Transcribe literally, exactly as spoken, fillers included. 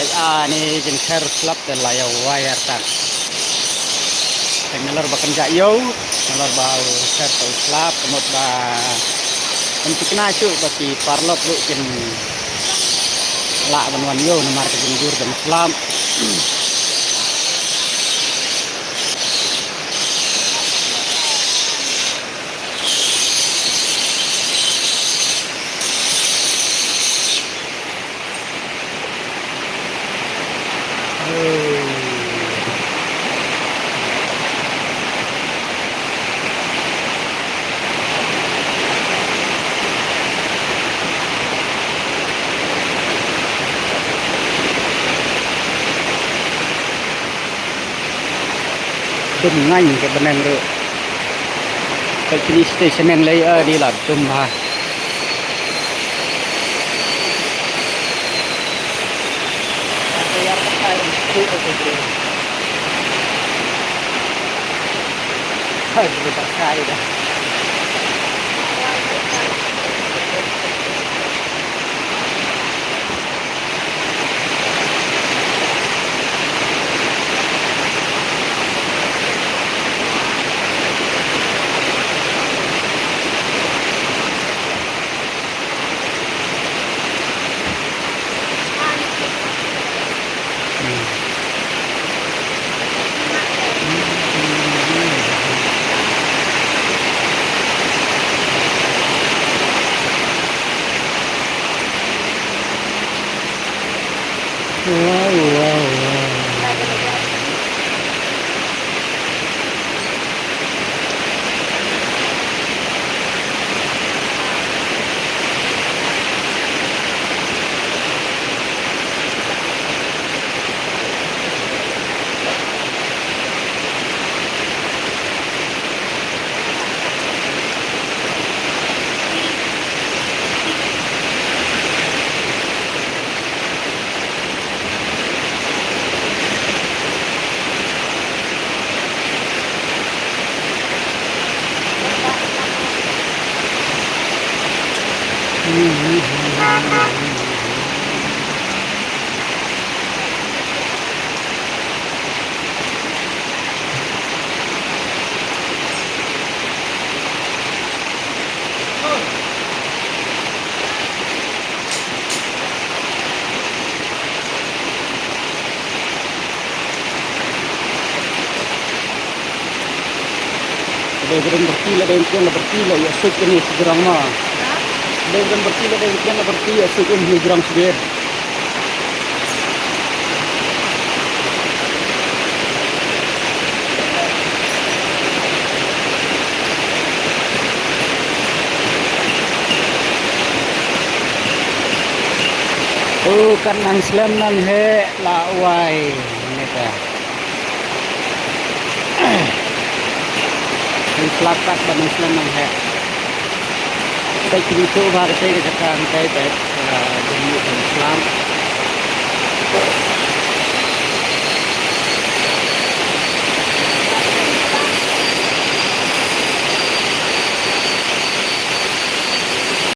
Ah, ni jingkher slap te la ïa wai artat. Te nalor ba kan ja ïew, nalor ba u kher ta u slap, ka mut ba kan tikna shu ba ki paralok ruh kin lah ban wan ïew namar ka jingjur ban slap. Dum ngan ka bneng ruh. Ka kini station neng lei, eh, di la dum ha. Wow, wow, wow. Dei kren berti la dei kren la berti la ïa suk ini sejrang ma. Dei kren berti la dei kren la berti ïa suk ini sejrang sibir. Oh, kan nang slem nang heh la wai. Ni ta. Nang slap kat ba nang slem nang heh. Sa kini tu ba ka te ka jaka nang te te. Ah, dum ni dum slap.